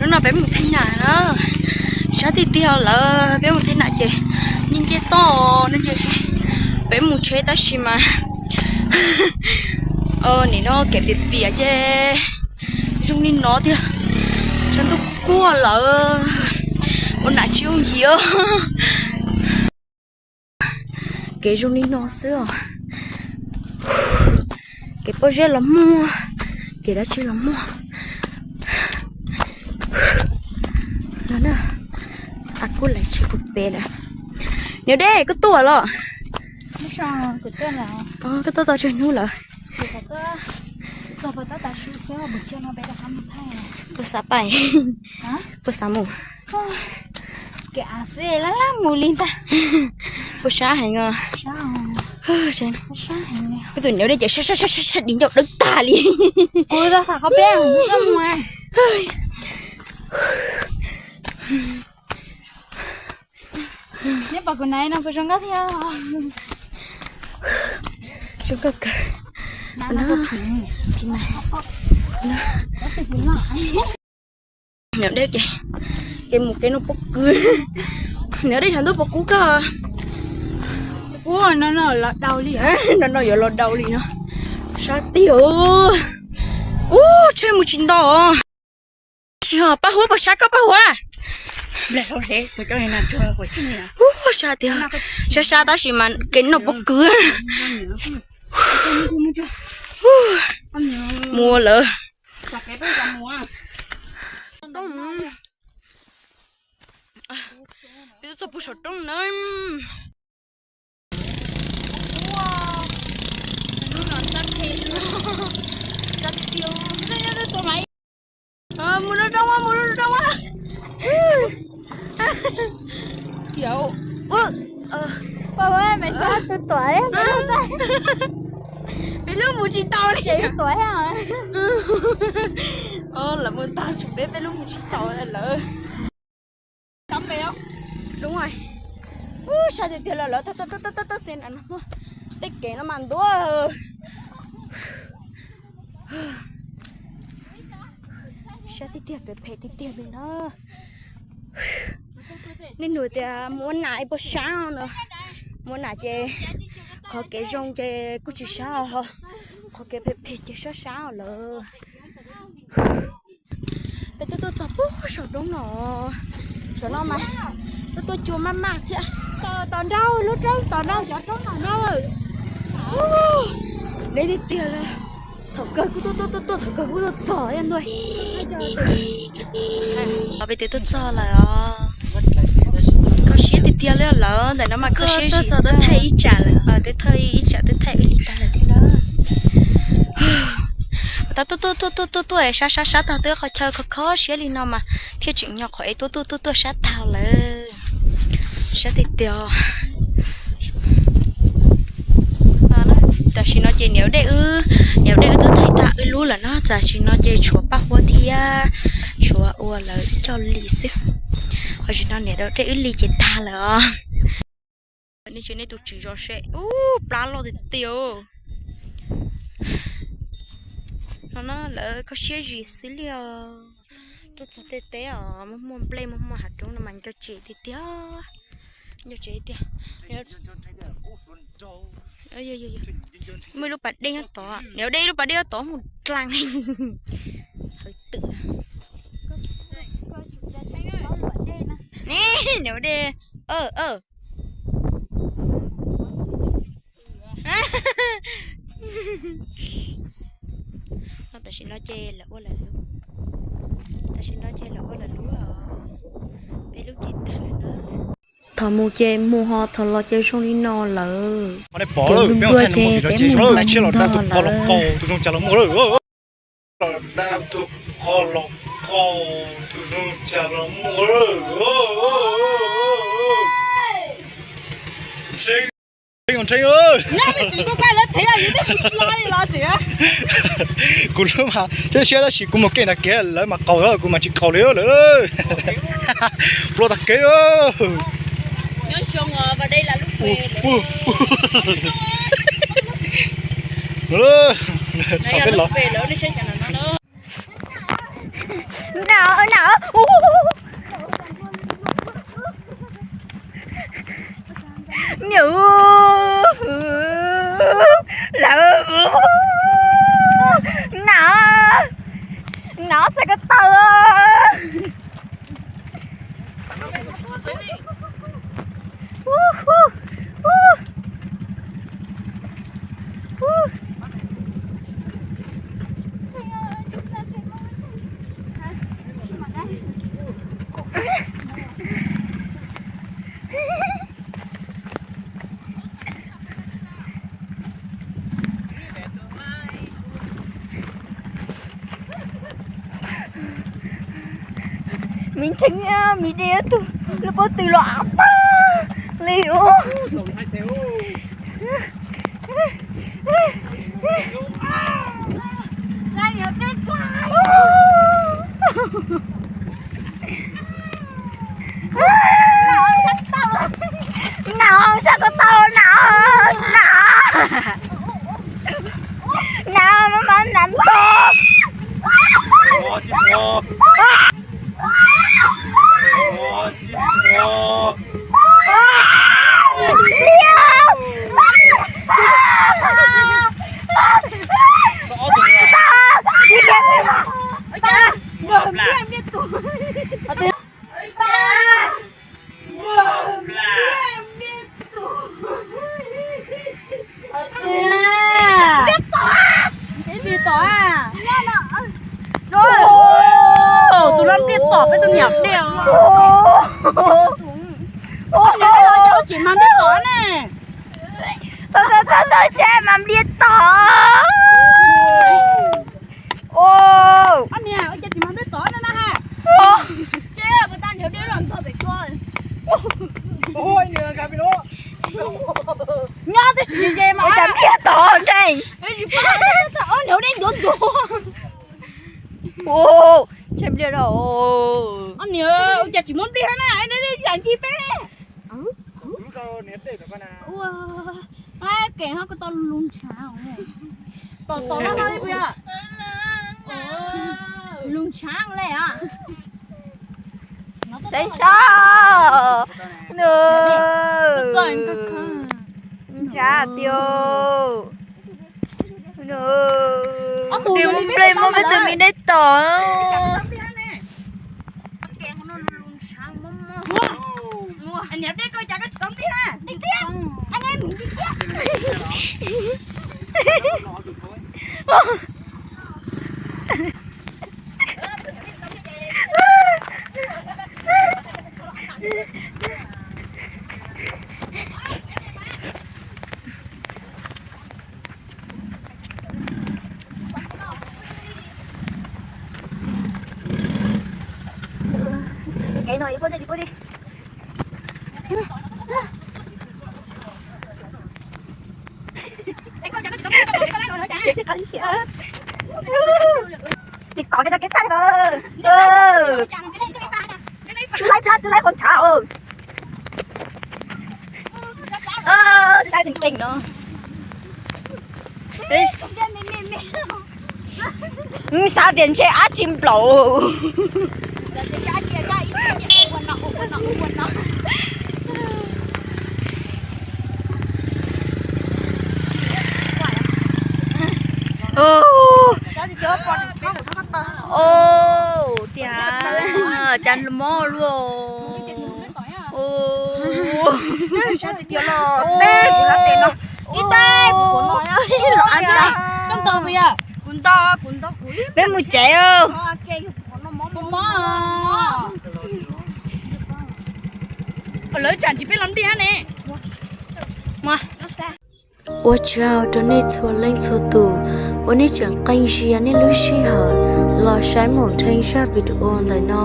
Hnub no peb mus thej nam na, sab tiag tiag lawm, peb mus thej nam ces nce nce toj no ces peb mus tsheb tab sis mas nim no kev piam piam ces zoo li no tiag, tshav ntuj kuj lawm, ua nam tsis yooj yim. Kev zoo li no xwb os. Kev pob zeb los muaj, kev dab tsi los muaj. No na, a kuj lawv tsheb puag pem na. Niam dej, koj tuaj los? Koj tuaj tau tsawg hnub lawm? Puas xav pais? Puas xav mus? Kev av xwb laj laj mus li ntag. Puas sab heev os? Koj tus niam dej ces sab sab sab sab sab di ncauj dawb tag li. Neb pom kuv naiv no kuv zoo nkauj thiab. Zoo nkauj kawg. Niam dej ces, kev mus kev no pob kws. Niam dej, tshav ntuj puas kub koj? Ua no no los dau li, no no yuav los dau li no. Sab tiag. Ub, tsheb mus tsis nto. Tsis yog Paj Huab, puas sab koj Paj Huab? Ub, sab tiag. Sab sab tab sis mas kev no pob kws. Mus lawm. Peb txog puag saum roob na. Mus rau roob, mus rau roob. Peb lub mus tsis tau li. Lawv mus tag tsuas peb, peb lub mus tsis tau lawm. Zoo, ub, sab tiag tiag lawm, lawv tuaj tuaj tuaj tuaj xes na no, tej kev no mas ntuav. Sab tiag tiag, kev phem tiag tiag li na. Nej nug tias mus ua nam es puas sab no, mus ua nam ces qhov kev zoo ces kuj tsis sab os, qhov kev phem phem ces sab sab lawm. Peb twb tuaj txog puag saum roob no, saum no mas tuaj tuaj cua maj maj thiab. Tom nraud lub roob, tom nraud cov roob tom nraud. Deb tiag tiag li. Thaum kawg kuj tuaj tuaj tuaj tuaj, thaum kawg kuj tuaj txog ib ntua. Peb twb tuaj txog lawm os. Kho siab tiag tiag li lawm, ntawm no mas kho siab txog twb thaij ib tsam lawm, twb thaij ib tsam twb thaij ib li tag lawm thiab na. Tab tuaj tuaj tuaj tuaj tuaj sab sab sab tag twb qhov chaw kho kho siab li no mas thiaj tseem nyo qhov es tuaj tuaj tuaj tuaj sab tag lawm. Sab tiag tiag. Tam sim no ces niam dej wb, niam dej wb twb thaij tag wb lub lawm no, tam sim no ces tshuav Paj Huab thiab tshuav ua lawv coj li xwb. Tam sim no niam dej wb li ces tag lawm os. Nej tsis, nej tus tswv zov seb, ub, plab loj tiag tiag. No na lawv kho siab zis xwb li os. Tuaj txog tej teb os, muaj muaj nplej muaj muaj hav roob no mas nco tsev tiag tiag. Nco tsev tiag. Muaj ib lub pas dej nyob tod, niam dej ib lub pas dej nyob tod mus dlaag. Hawv twm. Niam dej. Tam sim no ces lawv ua lawv lub, tam sim no ces lawv ua lawv lub os. Peb lub ces tag lawm na. Thaum mus ces mus ho, thaum los ces zoo li no lawm. Ces nplua nplua ces peb mus ntog mus ntog lawm. Kuv lub mas siab siab tab sis kuv mus kev ntawm kev lawv mas qaug, kuv mas tsis qaug li lawm. Plua tag kev. Thaum peb los, na, na, Txhais ko taw. Miv ntseeg, miv de tug lub pob tw los av tag li os. Nam, sab ko taw nam, nam, nam maj maj nam ntog. Tus loj npliaj tom peb tus niam dej. Tsis mag npliaj tom ne. Tsis mag npliaj tom. Niam, ua cas tsis mag npliaj tom na na ha. Nyob twb tsis ze mas. Ua cas npliaj tom ntseeg. Ntshai npliaj rau. Niam, ua cas tsis muab npliaj na, yam ncig peb ne. Ua, kev no ko tau lus ntshav. Tom tom no li puas yog? Lus ntshav li os. Saib sab. Ntshav tiag. Nws muab nplej muab peb tug me dej tom. Kev no ib puab dej, ib puab dej. Tsis tom kev cov kev txhaj li. Twb laib plab twb laib qhov ntshav. Laib teem teem no. Xav tias ntshe dab tsi nplaum. Tias cas mob luaj. Peb mus tsev. Lawv tsam tsis peb los ntiag ne. Ua tsaug rau nej txhua leej txhua tus uas nej tseem qee zias nej lub sij hawm los saib Maum Nrheej zaj video ntawm no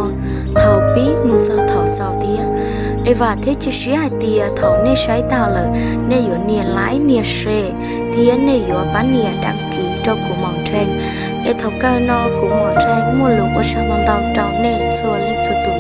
thaum pib mus txog thaum xaus thiab. Es vam thiab cia siab hais tias thaum nej saib tag lawm nej yuav nias like nias share thiab nej yuav pab nias đăng ký rau kuv Maum Nrheej. Es thaum kawg no kuv Maum Nrheej muaj lus ua tsaug ntau ntau rau nej txhua leej txhua tus.